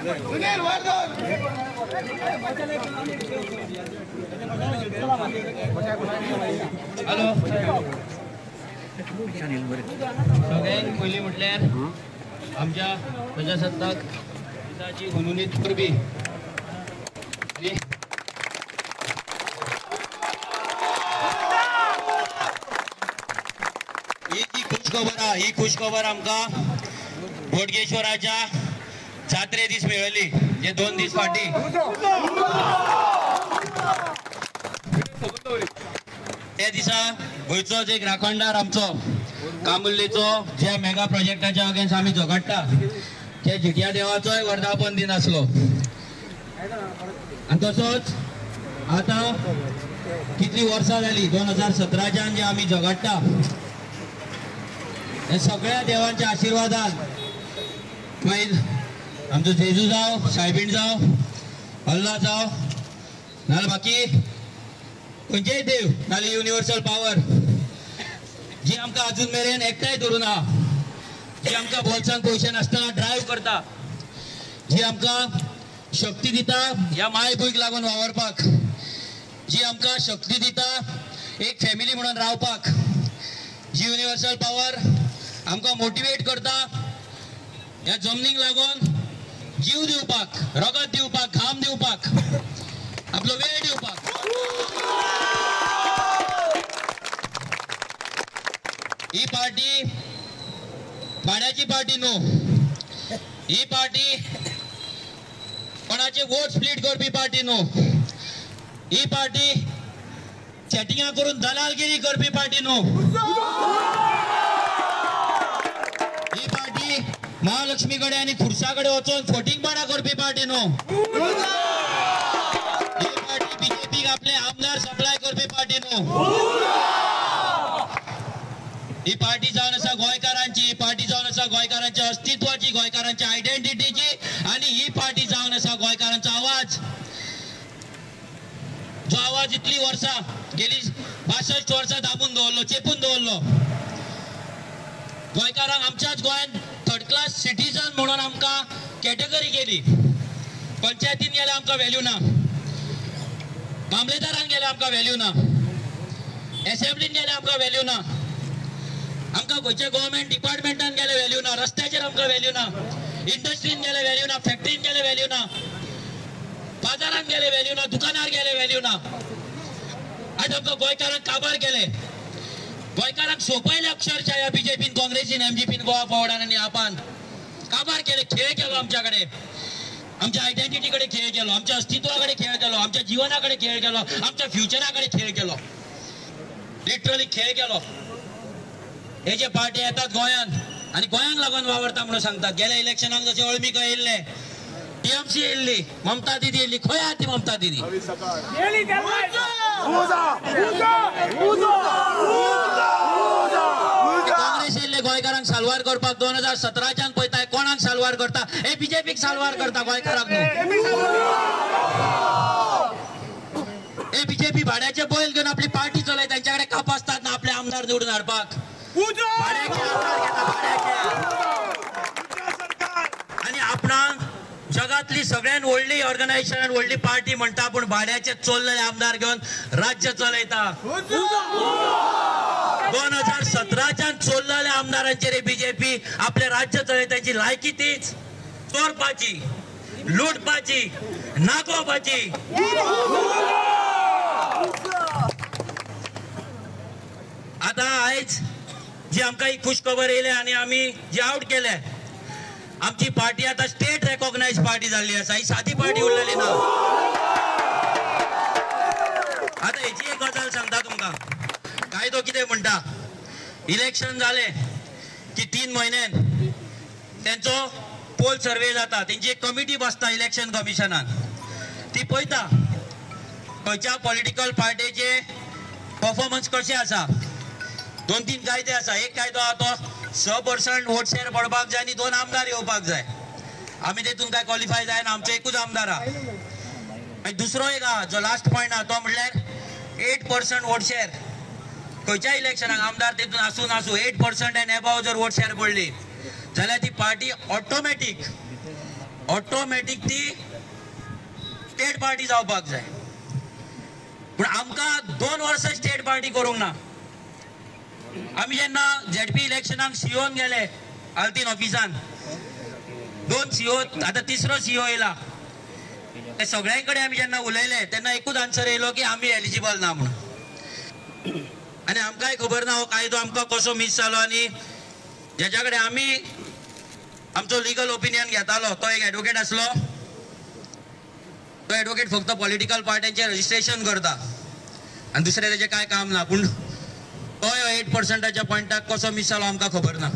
Hello सगळ्यांक पयलीं म्हटल्यार आमच्या प्रजासत्ताक दिसाची हुनहुनीत परबी आनी ही जी खुशखबर आहा ही खुशखबर आमकां बोडगेश्वराच्या जात्रे दीस मेळ्ळी जे 2 दीस फाटीं त्या दिसा गोंयचोच एक राखणदार आमचो कामुल्लेचो ज्या मेगा प्रोजेक्टाच्या अगेन्स्ट आमी झगडटा त्या झिटया देवाचोय वर्धापन दिन आसलो. आनी तसोच आतां कितली वर्सां जाली 2017च्यान जे आमी झगडटा हे सगळ्या देवांच्या आशिर्वादान मागीर आमचो जेजू जावं, सायबीण जावं, अल्ला जावं, नाजाल्यार बाकी खंयचेय देव, नाजाल्यार युनिवर्सल पावर जी आमकां अजून मेरेन एकठांय धरून आहा, जी आमकां बोल्सांत पयशे नासतना ड्रायव्ह करता, जी आमकां शक्ती दिता ह्या मायभूंयक लागून वावरपाक, जी आमकां शक्ती दिता एक फॅमिली म्हणून रावपाक, जी युनिवर्सल पावर आमकां मोटिवेट करता ह्या जमनीक लागून जीव दिवपाक, रगत दिवपाक, घाम दिवपाक, आपलो वेळ दिवपाक. ही पार्टी भाड्याची पार्टी न्हू, ही पार्टी कोणाचे वोट स्प्लीट करपी पार्टी न्हू, ही पार्टी चॅटिंगां करून दलालगिरी करपी पार्टी न्हू, ही पार्टी महालक्ष्मी कडेन आनी खुर्सा कडेन वचून फटींगपणां करपी पार्टी न्हू, ही पार्टी बीजेपीक आपले आमदार सप्लाय करपी पार्टी न्हू. ही पार्टी जावन आसा गोंयकारांची, ही पार्टी जावन आसा गोंयकारांच्या अस्तित्वाची, गोंयकारांच्या आयडेंटिटीची, आनी ही पार्टी जावन आसा गोंयकारांचो आवाज, जो आवाज इतली वर्सां गेली 62 वर्सां दाबून दवरलो, चेपून दवरलो. गोंयकारांक आमच्याच गोंयांत थर्ड क्लास सिटीजन म्हणून आमकां कॅटेगरी केली. पंचायतीन गेल्यार आमकां व्हॅल्यू ना, मामलेदारान गेल्यार आमकां व्हॅल्यू ना, एसेंब्लीन गेल्यार आमकां व्हॅल्यू ना, आमकां खंयच्या गव्हर्मेंट डिपार्टमेंटान गेल्यार व्हॅल्यू ना, रस्त्याचेर आमकां व्हॅल्यू ना, इंडस्ट्रीन गेल्यार व्हॅल्यू ना, फॅक्टरीन गेल्यार व्हॅल्यू ना, बाजारान गेले व्हॅल्यू ना, दुकानार गेले व्हॅल्यू ना. आज आमकां गोंयकारांक काबार केले, गोंयकारांक सोंपयले अक्षरशः ह्या बीजेपीन, काँग्रेसीन, एमजीपीन, गोवा फॉरवर्डान आनी आपान काबार केले, खेळ केलो आमच्या कडेन, आमच्या आयडेंटिटी कडेन खेळ केलो, आमच्या अस्तित्वा कडेन खेळ केलो, आमच्या जिवना कडेन खेळ केलो, आमच्या फ्युचरा कडेन खेळ केलो, लिटरली खेळ केलो. हे जे पार्टी येतात गोंयांत आनी गोंयांक लागून वावरता म्हणून सांगतात. गेल्या इलेक्शनाक जशें अळमीक येयल्ले, टीएमसी येयल्ली, ममता दिदी येयल्ली, खंय आहा ती ममता दिदी? काँग्रेस येयल्ले गोंयकारांक साल्वार करपाक 2017च्यान पळयता कोणाक साल्वार करता, हे बीजेपीक साल्वार करता, गोंयकारांक न्हू. हे बीजेपी भाड्याचे बैल घेवन आपली पार्टी चलयता, तांच्या कडेन कापासतात ना आपले आमदार निवडून हाडपाक, भाड्याचे आमदार घेता भाड्याचे. आनी आपणाक जगातली सगळ्यात व्हडली ऑर्गनायझेशन, व्हडली पार्टी म्हणटा, पूण भाड्याचे चोरलेले आमदार घेवन राज्य चलयता. 2017च्यान चोरलेल्या आमदारांचेर बीजेपी आपले राज्य चलयताची लायकी तीच, चोरपाची, लुटपाची, नागोवपाची. आतां आयज जी आमकां ही खुश खबर येयल्या आनी आमी जी आवट केले, आमची पार्टी आतां स्टेट रेकॉग्नायज पार्टी जाल्ली आसा, ही सादी पार्टी उरलेली ना. आतां हेची एक गजाल सांगता तुमकां, कायदो कितें म्हणटा, इलेक्शन जालें की 3 म्हयन्यान तेंचो पोल सर्वे जाता, तेंची एक कमिटी बसता इलेक्शन कमिशनान, ती पळयता खंयच्या पॉलिटिकल पार्टीचे परफॉर्मन्स कशें आसा. 2-3 कायदे आसा, एक कायदो आहा तो 6% वोट शेअर पडपाक जाय आनी 2 आमदार येवपाक जाय. आमी तेतून काय क्वॉलिफाय जायना, आमचो एकूच आमदार आहा. आनी दुसरो एक आहा जो लास्ट पॉयंट आहा तो म्हणल्यार 8% वोट शेअर खंयच्या इलेक्शनाक आमदार तेतून आसूं नासूं 8% एंड एबाव जर वोट शेअर पडली जाल्यार ती पार्टी ऑटोमॅटीक ऑटोमॅटीक ती स्टेट पार्टी जावपाक जाय. पूण आमकां 2 वर्सां स्टेट पार्टी करूंक ना. आमी जेन्ना झेडपी इलेक्शनाक सीओन गेले आल्तीन ऑफिसान, 2 सीओ, आतां तिसरो सीओ येयला, ते सगळ्यां कडेन आमी जेन्ना उलयले तेन्ना एकूच आन्सर येयलो की आमी एलिजिबल ना म्हणून. आनी आमकांय खबर ना हो कायदो आमकां कसो मीस जालो. आनी जेच्या कडेन आमी आमचो लिगल ओपिनियन घेतालो तो एक एडवोकेट आसलो. तो एडवोकेट फक्त पॉलिटिकल पार्ट्यांचें रजिस्ट्रेशन करता आनी दुसरें तेजें कांय काम ना. पूण तो 8%च्या पॉयंटाक कसो मीस जालो आमकां खबर ना.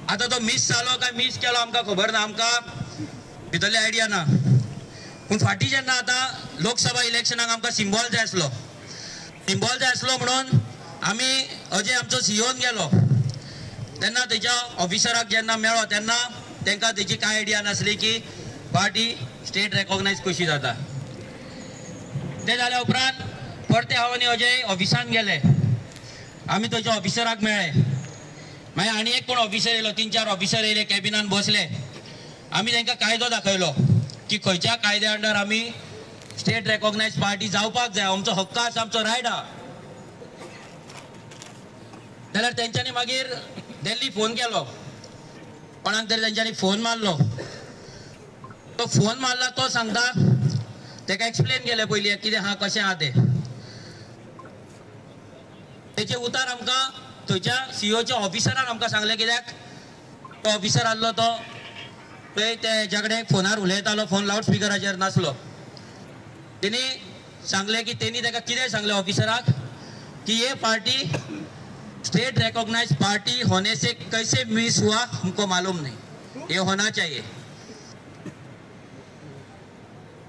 आतां तो मीस जालो काय मीस केलो आमकां खबर ना, आमकां भितरली आयडिया ना. पूण फाटीं जेन्ना आतां लोकसभा इलेक्शनाक आमकां सिम्बॉल जाय आसलो, सिम्बॉल जाय आसलो म्हणून आमी अजय आमचो सीओन गेलो तेन्ना तेच्या ऑफिसराक जेन्ना मेळ्ळो तेन्ना तांकां तेची कांय आयडिया नासली की पार्टी स्टेट रेकॉग्नायज कशी जाता. ते जाल्या उपरांत परते हांव आनी अजय ऑफिसान गेले, आमी थंयच्या ऑफिसराक मेळ्ळे. मागीर आनी एक कोण ऑफिसर येयलो, 3-4 ऑफिसर येयले, कॅबिनान बसले. आमी तांकां कायदो दाखयलो की खंयच्या कायद्या अंडर आमी स्टेट रेकॉग्नायज पार्टी जावपाक जाय, आमचो हक्क आसा, आमचो रायट आहा. जाल्यार तेंच्यांनी मागीर दिल्ली फोन केलो, कोणाक तरी तेंच्यांनी फोन मारलो. तो फोन मारला तो सांगता तेका एक्सप्लेन केलें पयलीं कितें आहा कशें आहा तें. तेचे उतार आमकां थंयच्या सीओच्या ऑफिसरान आमकां सांगलें, कित्याक तो ऑफिसर आसलो तो थंय तेच्या कडेन फोनार उलयतालो, फोन लावड स्पिकराचेर नासलो. तेणी सांगलें की तेणी तेका कितें सांगलें ऑफिसराक की ये पार्टी स्टेट रिकॉग्नाइज पार्टी होने से कैसे मिस हुआ हमको मालूम नहीं, ये होना चाहिए.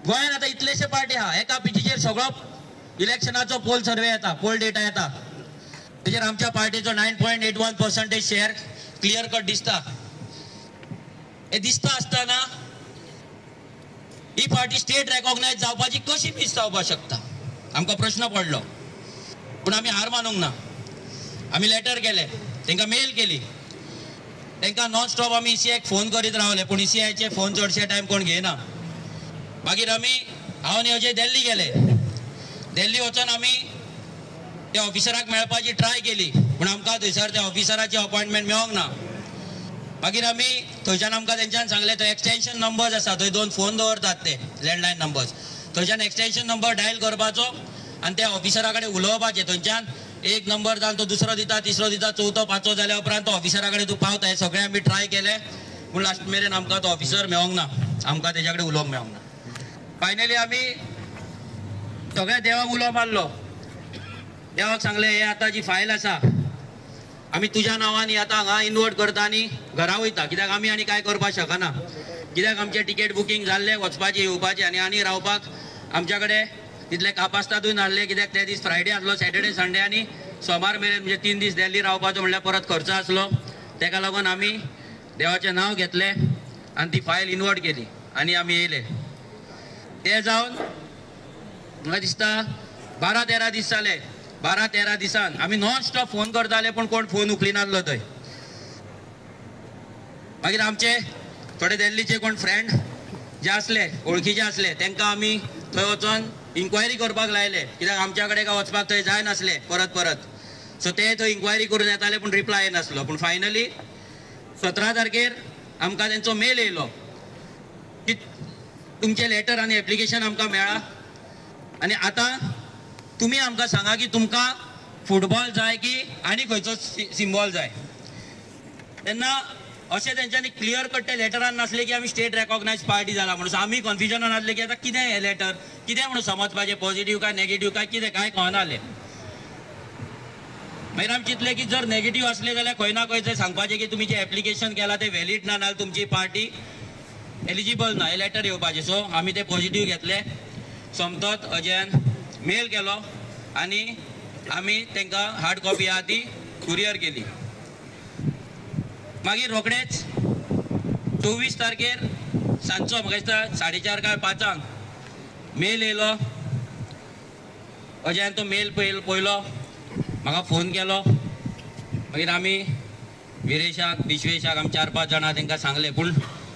गोंयांत आतां इतलेशे पार्टी आहा, एका पिचीचेर सगळो इलेक्शनाचो पोल सर्वे येता, पोल डेटा येता, तेजेर आमच्या पार्टीचो 9.81% शेअर क्लियर कट दिसता. हे दिसता आसतना ही पार्टी स्टेट रेकॉग्नायज जावपाची कशी मीस जावपाक शकता, आमकां प्रश्न पडलो. पूण आमी हार मानूंक ना. आमी लेटर केले, तांकां मेल केली, तांकां नॉन स्टॉप आमी ईसीआयक फोन करीत रावले, पूण ईसीआयचे फोन चडशे टायम कोण घेयना. मागीर आमी हांव आनी अजय दिल्ली गेले. दिल्ली वचून आमी त्या ऑफिसराक मेळपाची ट्राय केली, पूण आमकां थंयसर त्या ऑफिसराची अपॉयंटमेंट मेळोंक ना. मागीर आमी थंयच्यान आमकां तेंच्यान सांगलें थंय एक्सटेंशन नंबर्स आसा, थंय 2 फोन दवरतात ते लँडलायन नंबर्स, थंयच्यान एक्सटेंशन नंबर डायल करपाचो आनी त्या ऑफिसरा कडेन उलोवपाचें. थंयच्यान एक नंबर जावन तो दुसरो दिता, तिसरो दिता, चवथो पांचवो जाल्या उपरांत तो ऑफिसरा कडेन तूं पावता. हें सगळें आमी ट्राय केलें, पूण लास्ट मेरेन आमकां तो ऑफिसर मेळोंक ना, आमकां तेज्या कडेन उलोवंक मेळोंक ना. फायनली आमी सगळ्या देवाक उलो मारलो. देवाक सांगलें हे आतां जी फायल आसा आमी तुज्या नांवान ही आतां हांगा इन्वर्ट करता आनी घरा वयता, कित्याक आमी आनी कांय करपाक शकना, कित्याक आमचें टिकेट बुकींग जाल्लें वचपाचें येवपाचें आनी आनी रावपाक आमच्या कडेन तितले कापास्तादूय नासले, कित्याक ते दीस फ्रायडे आसलो, सॅटर्डे संडे आनी सोमार मेरेन म्हणजे 3 दीस दिल्ली रावपाचो म्हणल्यार परत खर्च आसलो. तेका लागून आमी देवाचें नांव घेतलें आनी ती फायल इन्वर्ट केली आनी आमी येयले. ते जावन म्हाका दिसता 12-13 दीस जाले. 12-13 दिसान आमी नॉन स्टॉप फोन करताले, पूण कोण फोन उखलिनासलो थंय. मागीर आमचे थोडे दिल्लीचे कोण फ्रेंड जे आसले, वळखीचे आसले, तांकां आमी थंय वचोन इन्क्वायरी करपाक लायले, कित्याक आमच्या कडेन काय वचपाक थंय जाय नासले परत परत. सो ते थंय इन्क्वायरी करून येताले, पूण रिप्लाय येनासलो. पूण फायनली 17 तारखेर आमकां तेंचो मेल येयलो की तुमचें लेटर आनी एप्लिकेशन आमकां मेळ्ळां आनी आतां तुमी आमकां सांगा की तुमकां फुटबॉल जाय की आनी खंयचो सिम्बॉल जाय. तेन्ना अशें तेंच्यांनी क्लियर कट ते लेटरान नासलें की आमी स्टेट रेकॉग्नायज पार्टी जाला म्हणून. आमी कन्फ्युजनान आसले की आतां कितें हें लेटर, कितें म्हणून समजपाचें, पॉझिटीव काय नेगेटीव काय कितें कांय कळनासलें. मागीर आमी चिंतलें की जर नेगेटीव आसलें जाल्यार खंय ना खंय थंय सांगपाचें की तुमी जें एप्लिकेशन केलां तें व्हॅलीड ना, नाल्यार तुमची पार्टी एलिजिबल ना, हें लेटर येवपाचें. सो आमी तें पॉझिटीव घेतलें. सोमतोच अजयान मेल केलो आनी आमी तांकां हार्ड कॉपी आहा ती कुरियर केली. मागीर रोखडेच 24 तारखेर सांजचो म्हाका दिसता 4:30 काय 5 मेल येयलो. अजयान तो मेल पयलो, म्हाका फोन केलो. मागीर आमी विरेशाक विश्वेशाक आमी 4-5 जाणां तांकां सांगलें, पूण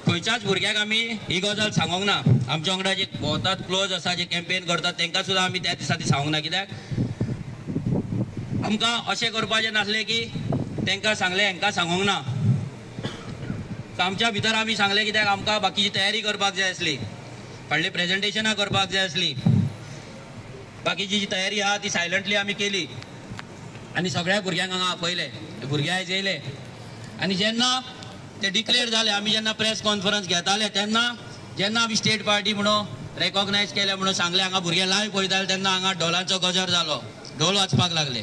खंयच्याच भुरग्याक आमी ही गजाल सांगोंक ना. आमच्या वांगडा जे भोंवतात क्लोज आसा, जे कॅम्पेन करतात तांकां सुद्दां आमी त्या दिसा ती सांगूंक ना, कित्याक आमकां अशें करपाचें नासलें की तांकां सांगलें हांकां सांगूंक ना. आमच्या भितर आमी सांगलें कित्याक आमकां बाकीची तयारी करपाक जाय आसली, फाटलीं प्रेजेंटेशनां करपाक जाय आसली, बाकीची जी तयारी आहा ती सायलंटली आमी केली आनी सगळ्या भुरग्यांक हांगा आपयले, भुरगे आयज येयले. आनी जेन्ना ते डिक्लेअर जाले, आमी जेन्ना प्रेस कॉन्फरन्स घेताले तेन्ना जेन्ना आमी स्टेट पार्टी म्हणून रेकॉग्नायज केले म्हणून सांगले, हांगा भुरगे लायव्ह पळयताले तेन्ना हांगा ढोलांचो गजर जालो, ढोल वाजपाक लागले.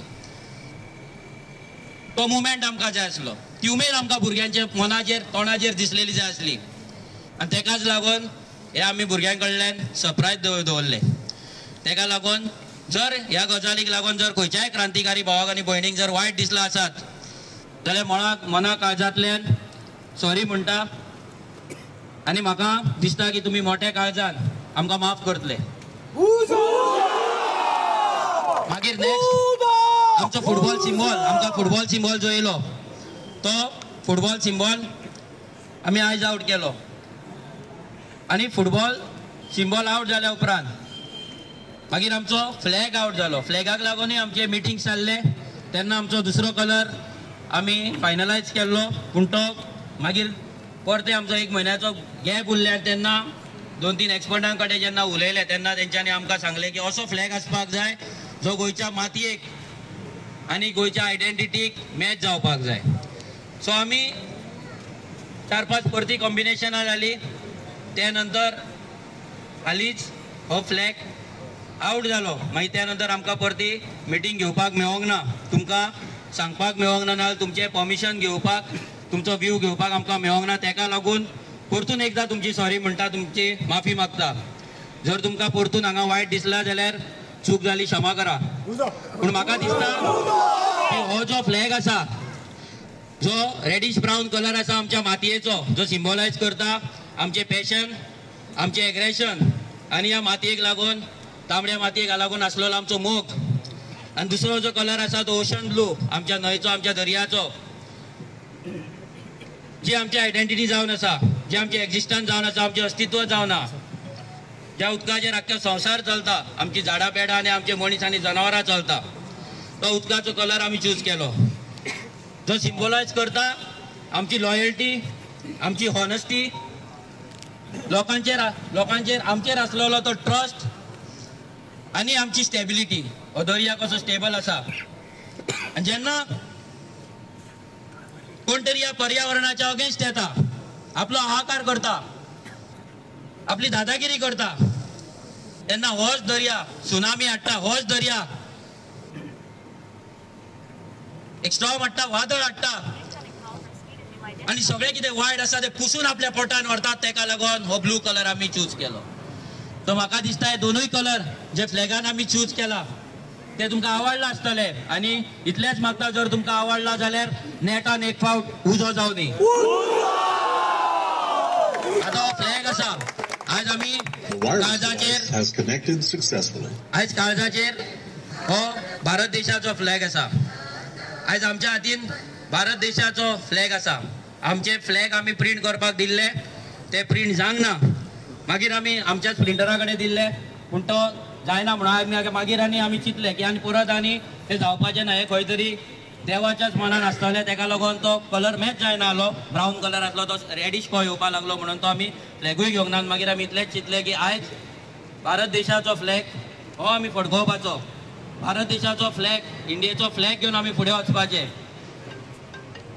तो मुवमेंट आमकां जाय आसलो, ती उमेद आमकां भुरग्यांच्या मनाचेर तोंडाचेर दिसलेली जाय आसली आनी तेकाच लागून हे आमी भुरग्यां कडल्यान सरप्रायज दवरले. तेका लागून जर ह्या गजालीक लागून जर खंयच्याय क्रांतिकारी भावाक आनी भयणीक जर वायट दिसलां आसत जाल्यार मना काळजांतल्यान सॉरी म्हणटा आनी म्हाका दिसता की तुमी मोठ्या काळजान आमकां माफ करतले. मागीर नेक्स्ट आमचो फुटबॉल सिंबॉल, आमकां फुटबॉल सिंबॉल जो येयलो तो फुटबॉल सिंबॉल आमी आयज आवट केलो. आनी फुटबॉल सिंबॉल आवट जाल्या उपरांत मागीर आमचो फ्लॅग आवट जालो. फ्लॅगाक लागूनय आमचे मिटींग जाल्ले तेन्ना आमचो दुसरो कलर आमी फायनलायज केल्लो, पूण तो मागीर परते आमचो एक म्हयन्याचो गॅप उरल्यार तेन्ना 2-3 एक्सपर्टां कडेन जेन्ना उलयले तेन्ना तेंच्यांनी आमकां सांगलें की असो फ्लॅग आसपाक जाय जो गोंयच्या मातयेक आनी गोंयच्या आयडेंटिटीक मॅच जावपाक जाय. सो आमी 4-5 परती कॉम्बिनेशनां जाली, त्या नंतर हालींच हो फ्लॅग आवट जालो. मागीर त्या नंतर आमकां परती मिटींग घेवपाक मेळोंक ना, तुमकां सांगपाक मेळोंक ना, नाजाल्यार तुमचें परमिशन घेवपाक, तुमचो व्यू घेवपाक आमकां मेळोंक ना. तेका लागून परतून एकदां तुमची सॉरी म्हणटा, तुमची माफी मागता. जर तुमकां परतून हांगा वायट दिसला जाल्यार चूक जाली, क्षमा करा. पूण म्हाका दिसता की हो जो फ्लॅग आसा, जो रेडिश ब्रावन कलर आसा आमच्या मातयेचो, जो सिम्बोलायज करता आमचें पॅशन, आमचें एग्रेशन आनी ह्या मातयेक लागून, तांबड्या मातयेक लागून आसलेलो आमचो मोग. आनी दुसरो जो कलर आसा तो ओशन ब्लू, आमच्या न्हंयचो, आमच्या दर्याचो, जी आमची आयडेंटिटी जावन आसा, जी आमची एक्झिस्टन्स जावन आसा, आमचें अस्तित्व जावन आसा, ज्या उदकाचेर आख्खो संवसार चलता, आमची झाडां पेडां आनी आमचे मनीस आनी जनावरां चलता, तो उदकाचो कलर आमी चूज केलो, जो सिम्बोलायज करता आमची लॉयल्टी, आमची हॉनेस्टी, लोकांचेर आमचेर आसलेलो तो ट्रस्ट आनी आमची स्टेबिलिटी. हो दर्या कसो स्टेबल आसा. आनी जेन्ना कोण तरी ह्या पर्यावरणाच्या अगेन्स्ट येता, आपलो हाहाकार करता, आपली दादागिरी करता, तेन्ना होच दर्या सुनामी हाडटा, होच दर्या एक स्टॉर्म हाडटा, वादळ हाडटा आनी सगळें कितें वायट आसा तें पुसून आपल्या पोटान व्हरतात. तेका लागून हो ब्लू कलर आमी चूज केलो. तो म्हाका दिसता हे दोनूय कलर जे फ्लॅगान आमी चूज केला ते तुमकां आवडला आसतले. आनी इतलेंच मागता, जर तुमकां आवडला जाल्यार नेटान एक फावट उजो जावनी. आतां हो फ्लॅग आसा, आयज आमी काळजाचेर, आयज काळजाचेर हो भारत देशाचो फ्लॅग आसा. आयज आमच्या हातीन भारत देशाचो फ्लॅग आसा. आमचे फ्लॅग आमी प्रिंट करपाक दिल्ले, ते प्रिंट जावंक ना, मागीर आमी आमच्याच प्रिंटरा कडेन दिल्ले, पूण तो जायना म्हणून मागीर आनी आमी चिंतलें की आनी परत आनी ते जावपाचें ना, हें खंय तरी देवाच्याच मनान आसतलें. तेका लागून तो कलर मॅच जायना आसलो, ब्रावन कलर आसलो तो रेडिश को येवपाक लागलो म्हणून तो आमी फ्लॅगूय घेवंक ना. मागीर आमी इतलेंच चिंतलें की आयज भारत देशाचो फ्लॅग हो आमी फडकोवपाचो, भारत देशाचो फ्लॅग, इंडियेचो फ्लॅग घेवन आमी फुडें वचपाचें.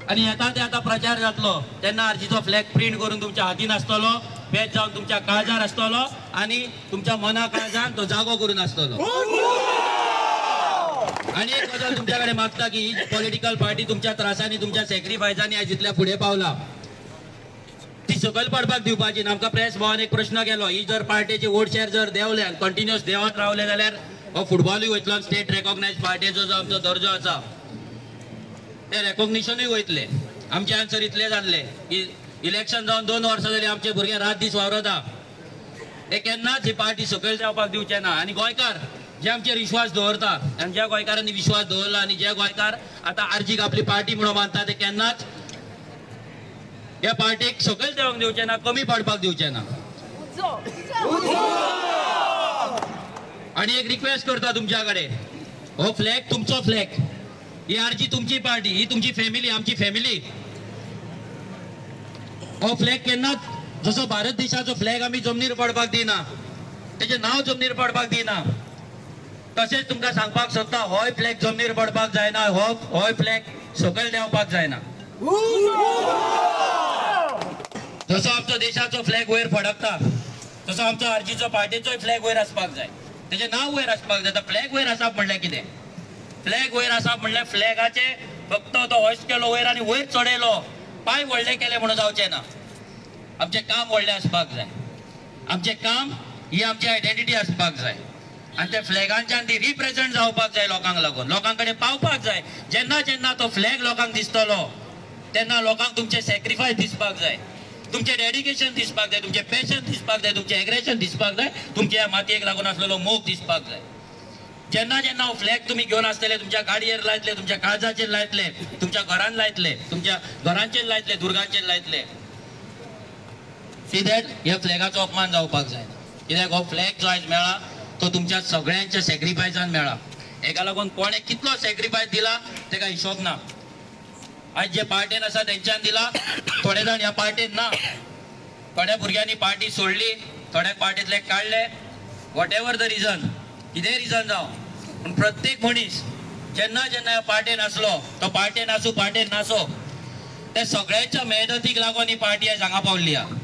आनी येता ते आतां प्रचार जातलो तेन्ना आरजीचो फ्लॅग प्रिंट करून तुमच्या हातीन आसतलो, पेज जावन तुमच्या काळजार आसतलो आनी तुमच्या मना काळजान तो जागो करून आसतलो. आनी एक गजाल तुमच्या कडेन मागता की ही पॉलिटिकल पार्टी तुमच्या त्रासांनी, तुमच्या सॅक्रिफायसांनी आयज इतल्या फुडें पावला, ती सकयल पडपाक दिवपाची ना. आमकां प्रेस भावान एक प्रश्न केलो, ही जर पार्टेची वोट शेअर जर देंवले आनी कंटिन्युअस देंवत रावले जाल्यार हो फुटबॉलूय वयतलो, स्टेट रेकॉग्नायज पार्टेचो जो आमचो दर्जो आसा ते रेकॉग्निशनूय वयतले. आमचे आन्सर इतले जाल्ले की इलेक्शन जावन 2 वर्सां जाली, आमचे भुरगे रात दीस वावरता, ते केन्नाच ही पार्टी सकयल जावपाक दिवचे ना. आनी गोंयकार जे आमचेर विश्वास दवरता आनी ज्या गोंयकारांनी विश्वास दवरला आनी जे गोंयकार आतां आरजीक आपली पार्टी म्हणून मानता, ते केन्नाच ह्या पार्टीक सकयल देंवंक दिवचें ना, कमी पडपाक दिवचें ना. आनी एक रिक्वेस्ट करता तुमच्या कडेन, हो फ्लॅग तुमचो फ्लॅग, ही आरजी तुमची पार्टी, ही तुमची फॅमिली, आमची फॅमिली. हो फ्लॅग केन्नाच, जसो भारत देशाचो फ्लॅग आमी जमनीर पडपाक दिना, तेजें नांव जमनीर पडपाक दिना, तशेंच तुमकां सांगपाक सोदता, होय फ्लॅग जमनीर पडपाक जायना, होय फ्लॅग सकयल देंवपाक जायना. जसो आमचो देशाचो फ्लॅग वयर फडकता तसो आमचो आरजीचो पार्टीचोय फ्लॅग वयर आसपाक जाय, तेजें नांव वयर आसपाक जाय. फ्लॅग वयर आसप म्हणल्यार कितें? फ्लॅग वयर आसप म्हणल्यार फ्लॅगाचे फक्त तो होयस्ट केलो वयर आनी वयर चडयलो, पांय व्हडले केले म्हणून जावचें ना. आमचें काम व्हडलें आसपाक जाय, आमचें काम ही आमची आयडेंटिटी आसपाक जाय आनी त्या फ्लॅगांच्यान ती रिप्रेझेंट जावपाक जाय, लोकांक लागून, लोकां कडेन पावपाक जाय. जेन्ना जेन्ना तो फ्लॅग लोकांक दिसतलो तेन्ना लोकांक तुमचें सॅक्रिफायस दिसपाक जाय, तुमचें डेडिकेशन दिसपाक जाय, तुमचें पॅशन दिसपाक जाय, तुमचें एग्रेशन दिसपाक जाय, तुमच्या ह्या मातयेक लागून आसलेलो मोग दिसपाक जाय. जेन्ना जेन्ना हो फ्लॅग तुमी घेवन आसतले, तुमच्या गाडयेर लायतले, तुमच्या काळजाचेर लायतले, तुमच्या घरान लायतले, तुमच्या घरांचेर लायतले, दुर्गांचेर लायतले, सी that ह्या फ्लॅगाचो अपमान जावपाक जायना. कित्याक हो फ्लॅग जो आयज मेळ्ळा तो तुमच्या सगळ्यांच्या सॅक्रिफायसान मेळ्ळा. हेका लागून कोणें कितलो सॅक्रिफायस दिला तेका हिशोब ना. आयज जे पार्टेन आसा तेंच्यान दिला, थोडे जाण ह्या पार्टेन ना, थोड्या भुरग्यांनी पार्टी सोडली, थोड्यांक पार्टींतले काडले, what ever the reason, कितेंय रिजन जावं, पूण प्रत्येक मनीस जेन्ना जेन्ना ह्या पार्टेन आसलो, तो पार्टेन आसूं पार्टेन नासो, ते सगळ्यांच्या मेहनतीक लागून ही पार्टी आयज हांगा पावल्ली आहा.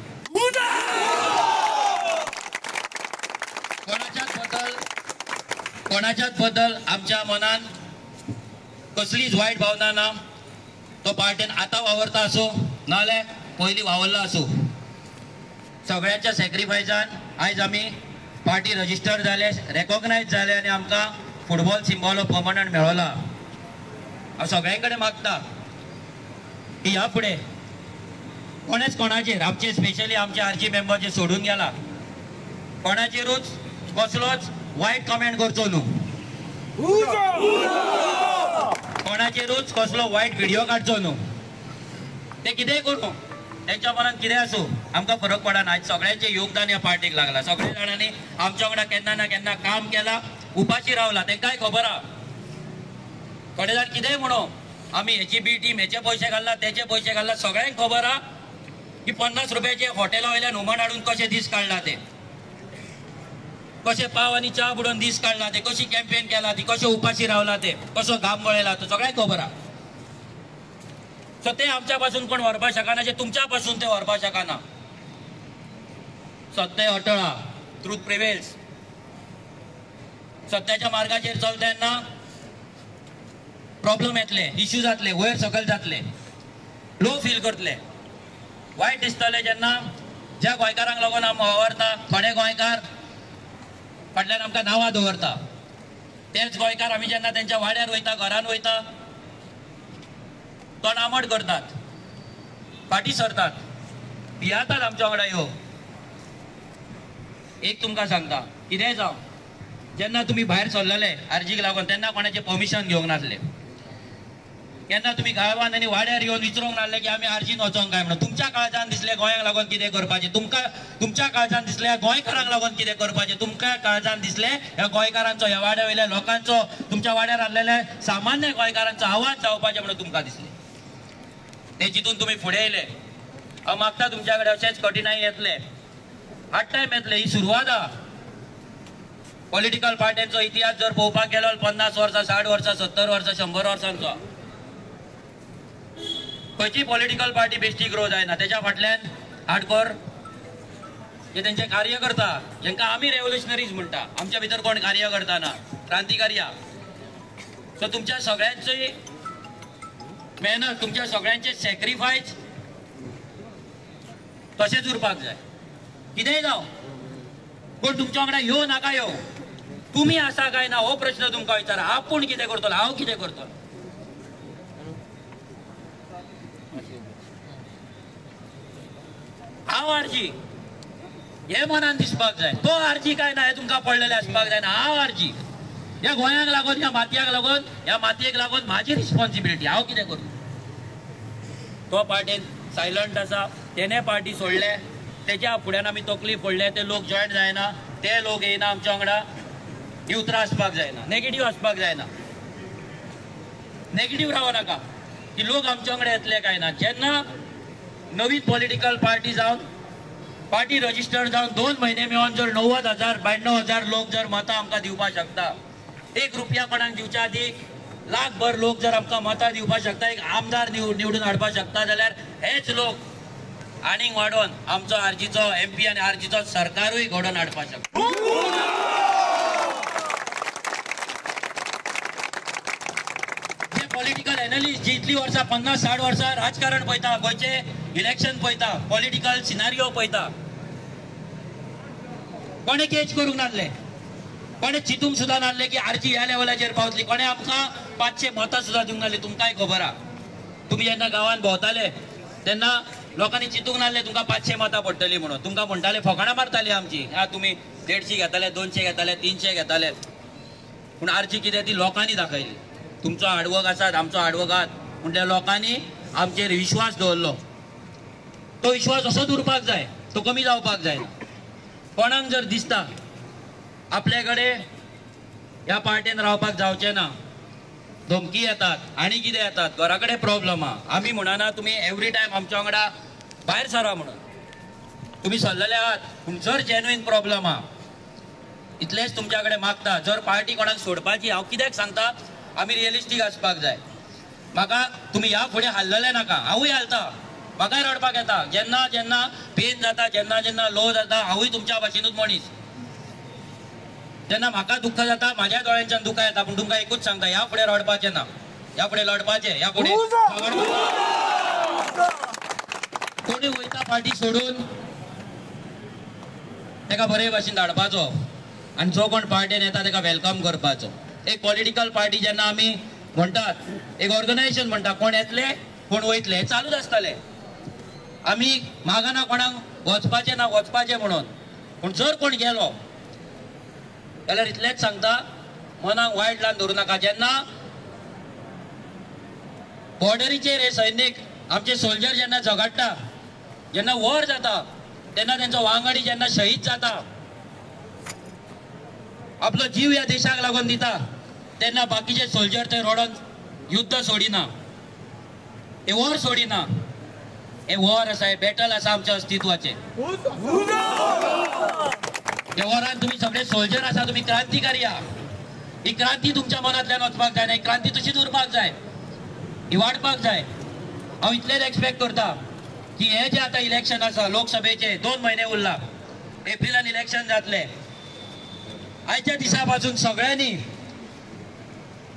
कोणाच्याच बद्दल आमच्या मनान कसलीच वायट भावना ना. तो पार्टेन आतां वावरता आसूं नाजाल्यार पयलीं वावरला आसूं, सगळ्यांच्या सॅक्रिफायसान आयज आमी पार्टी रजिस्टर जाले, रेकॉग्नायज जाले आनी आमकां फुटबॉल सिंबॉल हो पर्मनंट मेळोला. हांव सगळ्यां कडेन मागता की ह्या फुडें कोणेच कोणाचेर, आमचे स्पेशली आमचे आरजी मेंबर जे सोडून गेला, कोणाचेरूच कसलोच वायट कमेंट करचो न्हू, कोणाचेरूच कसलो वायट व्हिडिओ काडचो न्हू. ते कितेंय करूं, तेंच्या मनान कितें आसूं, आमकां फरक पडना. आयज सगळ्यांचें योगदान ह्या पार्टीक लागलां, सगळ्या जाणांनी आमच्या वांगडा केन्ना ना केन्ना काम केलां, उपाशी रावला, तेंकांय खबर आहा. थोडे जाण कितेंय म्हणू, आमी हेची बी टीम, हेचे पयशे घालला, तेचे पयशे घालला, सगळ्यांक खबर आहा की 50 रुपयाचे हॉटेला वयल्यान हुमण हाडून कशे दीस काडला ते, कशे पाव आनी च्या बुडोवन दीस काडला ते, कशी कॅम्पेन केला ती, कशे उपाशी रावला ते, कसो घाम गळयला तो, सगळ्यांक खबर आहा. सो ते आमच्या पासून कोण व्हरपाक शकना, जे तुमच्या पासून ते व्हरपाक शकना. सत्य अटळ आहा, ट्रूथ प्रिवेल्स. सत्याच्या मार्गाचेर चलता तेन्ना प्रॉब्लम येतले, इश्यू जातले, वयर सकयल जातले, लो फील करतले, वायट दिसतले. जेन्ना ज्या गोंयकारांक लागून आमी वावरता, थोडे गोंयकार फाटल्यान आमकां नांवां दवरता, तेच गोंयकार आमी जेन्ना तेंच्या वाड्यार वयता, घरान वयता, तोंड आमट करतात, फाटीं सरतात, भियातात आमच्या वांगडा यो. एक तुमकां सांगता, कितेंय जावं, जेन्ना तुमी भायर सरलेले आरजीक लागून तेन्ना कोणाचें परमिशन घेवंक नासलें, केन्ना तुमी गांवान आनी वाड्यार येवन विचारूंक नासलें की आमी आरजीन वचोंक काय म्हणून. तुमच्या काळजान दिसलें गोंयांक लागून कितें करपाचें, तुमकां तुमच्या काळजान दिसलें ह्या गोंयकारांक लागून कितें करपाचें, तुमकां काळजान दिसलें ह्या गोंयकारांचो, ह्या वाड्या वयल्या लोकांचो, तुमच्या वाड्यार आसलेल्या सामान्य गोंयकारांचो आवाज जावपाचें म्हणून तुमकां दिसलें. ते चिंतून तुमी फुडें येयले. हांव मागता तुमच्या कडेन अशेंच कठिनाई येतले, हार्ड टायम येतले, ही सुरवात आहा. पॉलिटिकल पार्ट्यांचो इतिहास जर पळोवपाक गेलो 50 वर्सां, 60 वर्सां, 70 वर्सां, 100 वर्सांचो, खंयची पॉलिटिकल पार्टी बेश्टी ग्रो जायना. तेच्या फाटल्यान हार्डकोर जे तेंचे कार्य करता, जेंका आमी रेव्होल्युशनरीज म्हणटा, आमच्या भितर कोण कार्य करता ना, क्रांतिकारी. सो तुमच्या सगळ्यांची मेहनत, तुमच्या सगळ्यांचे सॅक्रिफायस तशेंच उरपाक जाय. कितेंय जावं, कोण तुमच्या वांगडा येवं नाका येवं, तुमी आसा काय ना हो प्रश्न तुमकां विचारा. आपूण कितें करतलो, हांव कितें करतलो. हांव आरजी हे मनान दिसपाक जाय, तो आरजी काय ना हें तुमकां पडलेलें आसपाक जायना. हांव आरजी ह्या गोंयांक लागून, ह्या मातयेक लागून, ह्या मातयेक लागून म्हाजी रिस्पॉन्सिबिलिटी, हांव कितें करूं. तो पार्टेन सायलंट आसा तेणे पार्टी सोडले, तेज्या फुड्यान आमी तकली फोडले, ते लोक जॉयन जायना, ते लोक येयना आमच्या वांगडा. ही उतरां आसपाक जायना, नेगेटीव आसपाक जायना, नेगेटीव रावो नाका की लोक आमच्या वांगडा येतले काय ना. जेन्ना नवीन पॉलिटिकल पार्टी जावन पार्टी रजिस्टर जावन 2 म्हयने मेळोन जर 90,000 92,000 लोक जर मतां आमकां दिवपाक शकता, 1 रुपया कोणाक दिवच्या आदी लाखभर लोक जर आमकां मतां दिवपाक शकता, एक आमदार निवडून हाडपाक शकता, जाल्यार हेच लोक आनीक वाडोवन आमचो आरजीचो एमपी आनी आरजीचो सरकारूय घडोवन हाडपाक शकता. जे पॉलिटिकल एनालिस्ट जी इतली वर्सां 50-60 वर्सां राजकारण पळयता, गोंयचे इलेक्शन पळयता, पॉलिटिकल सिनारियो पळयता, कोणें गेज करूंक नासले, कोणें चिंतूंक सुद्दां नासलें की आरजी ह्या लेवलाचेर पावतली, कोणें आमकां 500 मतां सुद्दां दिवंक नासली. तुमकांय खबर आहा, तुमी जेन्ना गांवांत भोंवताले तेन्ना लोकांनी चिंतूंक नासलें तुमकां 500 मतां पडटली म्हणून. तुमकां म्हणटाले, फकाणां मारताली आमची, हा तुमी 150 घेताले, 200 घेताले, 300 घेताले. पूण आरजी कितें ती लोकांनी दाखयली. तुमचो हार्डवर्क आसात, आमचो हार्डवर्क आहात, पूण त्या लोकांनी आमचेर विश्वास दवरलो. तो विश्वास असोच उरपाक जाय, तो कमी जावपाक जायना. कोणाक जर दिसता आपले कडेन ह्या पार्टेन रावपाक जावचें ना, धमकी येतात आनी कितें येतात, घरा कडेन प्रॉब्लम आहा, आमी म्हणना तुमी एवरी टायम आमच्या वांगडा भायर सरा म्हणून, तुमी सरलेले आहात, पूण जर जेन्युइन प्रॉब्लम आहा इतलेंच तुमच्या कडेन मागता. जर पार्टी कोणाक सोडपाची, हांव कित्याक सांगता, आमी रियलिस्टीक आसपाक जाय. म्हाका तुमी ह्या फुडें हाल्लले नाका, हांवूय हालता, म्हाकाय रडपाक येता, जेन्ना जेन्ना पेन जाता, जेन्ना जेन्ना लो जाता, हांवूय तुमच्या भाशेनूच मनीस, जेन्ना म्हाका दुःख जाता म्हाज्या दोळ्यांच्यान दुकां येता. पूण तुमकां एकूच सांगता, ह्या फुडें रडपाचें ना, ह्या फुडें लडपाचें, ह्या फुडें कोणी वयता पार्टी सोडून ताका बरे भाशेन धाडपाचो आनी जो कोण पार्टेन येता ताका welcome करपाचो. एक पॉलिटिकल पार्टी जेन्ना आमी म्हणटात, एक ऑर्गनायझेशन म्हणटा, कोण येतले कोण वयतले हें चालूच आसतलें. आमी मागना कोणाक वचपाचें ना वचपाचें म्हणून, पूण जर कोण गेलो जाल्यार इतलेंच सांगता, मनाक वायट लावन धरूं नाका. जेन्ना बॉर्डरीचेर हे सैनीक आमचे सोल्जर जेन्ना झगडटा, जेन्ना वॉर जाता, तेन्ना तेंचो वांगडी जेन्ना शहीद जाता, आपलो जीव ह्या देशाक लागून दिता, तेन्ना बाकीचे सोल्जर थंय रडोन युद्ध सोडिना, हे वॉर सोडिना. हे वॉर आसा, हे बॅटल आसा आमच्या अस्तित्वाचें. ह्या वॉरान तुमी सगळे सोल्जर आसा, तुमी क्रांतिकारी आहा. ही क्रांती तुमच्या मनांतल्यान वचपाक जाय ना, ही क्रांती तशीच उरपाक जाय, ही वाडपाक जाय. हांव इतलेंच एक्सपेक्ट करता की हे जे आतां इलेक्शन आसा लोकसभेचे, 2 म्हयने उरला, एप्रिलान इलेक्शन जातलें. आयच्या दिसा पासून सगळ्यांनी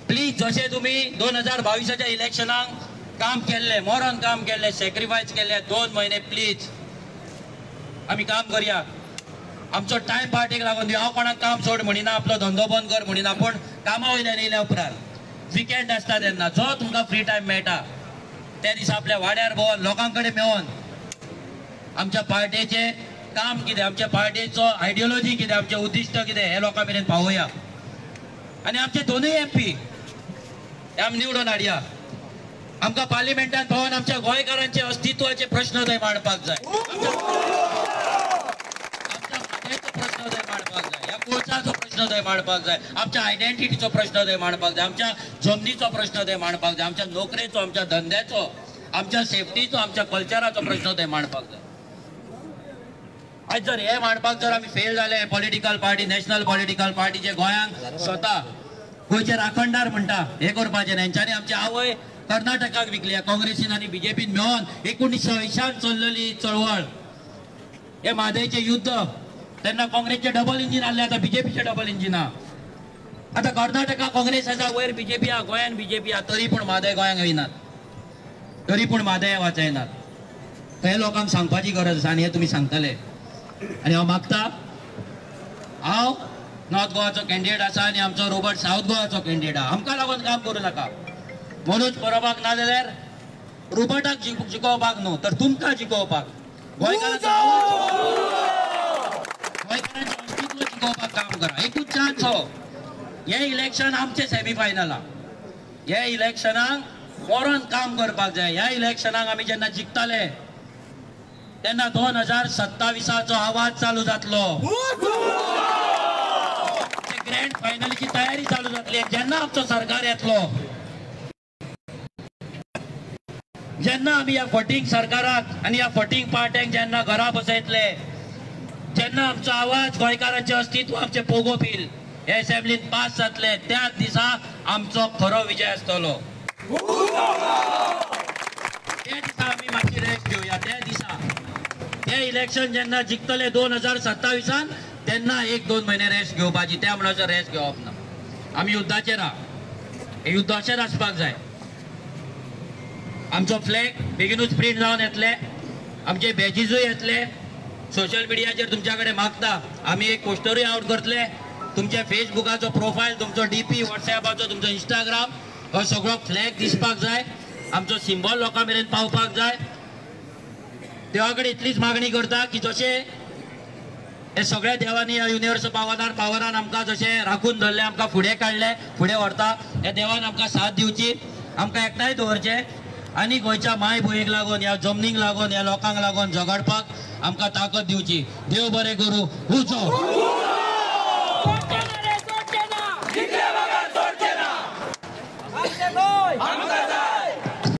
प्लीज, जशें तुमी 2022 इलेक्शनाक काम केल्लें, मरोन काम केल्लें, सॅक्रिफायस केल्लें, 2 म्हयने प्लीज आमी काम करया. आमचो टायम पार्टीक लागून हांव कोणाक काम सोड म्हणिना, आपलो धंदो बंद कर म्हणिना, पूण कामा वयल्यान येयल्या उपरांत विकेंड आसता तेन्ना जो तुमकां फ्री टायम मेळटा त्या दिसा आपल्या वाड्यार भोंवन लोकां कडेन मेळोन आमच्या पार्टेचें काम कितें, आमच्या पार्टेचो आयडियोलॉजी कितें, आमचें उद्दिश्ट कितें हें लोकां मेरेन पावोवया. आनी आमचे 2 एमपी हे आमी निवडून हाडया. आमकां पार्लिमेंटान पावोवन आमच्या गोंयकारांचे अस्तित्वाचे प्रश्न थंय मांडपाक जाय, आमच्या मातयेचो प्रश्न थंय मांडपाक जाय, ह्या कोळसाचो प्रश्न थंय मांडपाक जाय, आमच्या आयडेंटिटीचो प्रश्न थंय मांडपाक जाय, आमच्या जमनीचो प्रश्न थंय मांडपाक जाय, आमच्या नोकरेचो, आमच्या धंद्याचो, आमच्या सेफ्टीचो, आमच्या कल्चराचो प्रश्न थंय मांडपाक जाय. आयज जर हे मांडपाक जर आमी फेल जाले, political party, national political party जे गोंयांक स्वता गोंयचे राखणदार म्हणटा, हे करपाचें. हेंच्यांनी आमची आवय कर्नाटकाक विकली, काँग्रेसीन आनी बीजेपीन मेळोन 1980 चल्लेली चळवळ, हे म्हादयचें युद्ध, तेन्ना काँग्रेसचें डबल इंजीन आहलें, आतां बीजेपीचें डबल इंजीन आहा. आतां कर्नाटका काँग्रेस आसा, वयर बीजेपी आहा, गोंयान बीजेपी आहा, तरी पूण म्हादय गोंयांक येयनात, तरी पूण म्हादय वाचयनात. हे लोकांक सांगपाची गरज आसा आनी हे तुमी सांगतले. आनी हांव मागता, हांव नॉर्थ गोवाचो कॅन्डिडेट आसा आनी आमचो रोबर्ट सावथ गोवाचो कॅन्डिडेट आहा. आमकां लागून काम करूं नाका, मनोज परबाक ना जाल्यार रोबर्टाक जिखोवपाक न्हू, तर तुमकां जिखोवपाक, गोंयकारांचो गोंयकारांचें अस्तित्व जिखोवपाक काम करा. एकूच चान्स हो, हें इलेक्शन आमचें सेमीफायनल आहा. ह्या इलेक्शनाक मरोन काम करपाक जाय. ह्या इलेक्शनाक आमी जेन्ना जिखताले तेन्ना 2027 आवाज चालू जातलो, ग्रँड फायनलीची तयारी चालू जातली। जेन्ना आमचो सरकार येतलो, जेन्ना आमी ह्या फटींग सरकाराक आनी ह्या फटींग पार्ट्यांक जेन्ना घरा बसयतले, जेन्ना आमचो आवाज गोंयकारांचें अस्तित्व आमचें पोगो बील हे असेंब्लीन पास जातले, त्याच दिसा आमचो खरो विजय आसतलो। त्या दिसा आमी मातशी रेस्ट घेवया। त्या दिसा ते इलेक्शन जेन्ना जिखतले 2027 तेन्ना 1-2 म्हयने रेस्ट घेवपाची, त्या म्हणसर रेस्ट घेवप ना। आमी युद्धाचेर आहा, हे युद्ध अशेंच आसपाक जाय। आमचो फ्लॅग बेगीनूच प्रिंट जावन येतले, आमचे बॅजीजूय येतले। सोशल मिडियाचेर तुमच्या कडेन मागता आमी एक पोस्टरूय आवट करतले, तुमच्या फेसबुकाचो प्रोफायल, तुमचो डीपी, व्हॉट्सएपाचो, तुमचो इंस्टाग्राम, हो सगळो फ्लॅग दिसपाक जाय, आमचो सिंबॉल लोकां मेरेन पावपाक जाय। देवा कडेन इतलीच मागणी करता की जशें हे सगळ्या देवांनी ह्या युनिवर्स पावरान आमकां जशें राखून धरलें, आमकां फुडें काडलें, फुडें व्हरता, ह्या देवान आमकां साथ दिवची, आमकां एकठांय दवरचें आनी गोंयच्या मायभुंयेक लागून, ह्या जमनीक लागून, ह्या लोकांक लागून झगडपाक आमकां ताकद दिवची। देव बरें करूं। उजो।